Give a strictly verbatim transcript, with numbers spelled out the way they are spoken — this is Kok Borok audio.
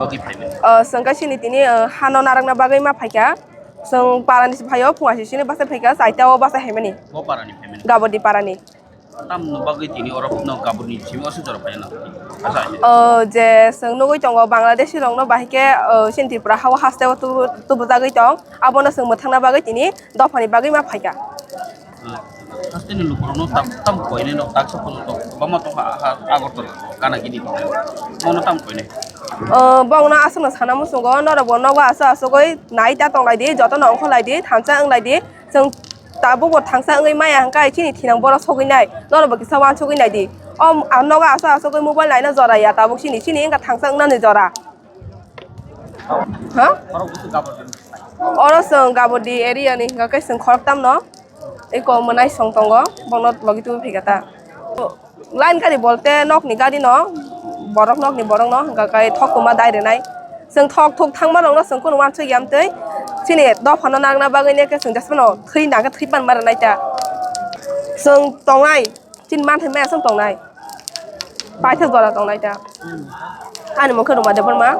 Bagwi phaimani? O, chwng khe chini tini, o, hano narakna bagwi ma phaikha. Chwng parani se phaio, phung asisini basa phaikha, chaita o basa haimani. Bo parani phaimani? Gabodi parani. Tamni bagwi tini oro no Gabodi simi o sujaro phaina? Asa, asa. O, je chwng nugwi tongo Bangladeshi rokno bahai khe, o, chini Tripura hao haste o tubu-, tubujagwi tong. Abono chwng mwthangna bagwi tini dophani bagwi ma phaikha. Hasteni lukurokno tam, tam koinai no taksa phunukgo, kwbangma tongkha, ha, Agartala, Kanagini tongkha. Mono tam koinai. O, bongno aswkno sana muchungo, norokbo nogo aswk aswkgwi nai ta tonglaidi, jotono ongkhorlaidi, thansa wnglaidi. Chwng tabukbo thansa wngwi maya hwnkhe chini thinang borok sogwinai, norokbo kisa uansugwi naidi. O, ang nogo aswk aswkgwi mobile naina jora ya tabuk chini, chini wngkha thansa wngnani jora. Ha? Oro chwng Gabodi area ni hwnkha khe chwng khoroktam no eko mwnai song tongo, bono logi tubui phaikha ta. Line gari bolte nokni gari no, borok nokni borok no hwnkha khe thok kwma dai rwnai. Chwng thok thok thangma rok no chwng kunu uansuk ya mtwi. Chini dopha no nangna bagwi ne khe chwng jesmano thwi nang khe thwi pan ma rwnai ta. Chwng tongnai. Chini manthai maya song tongnai. Paithak jora tongnai ta. Ani mokhe Ruma Debbarma.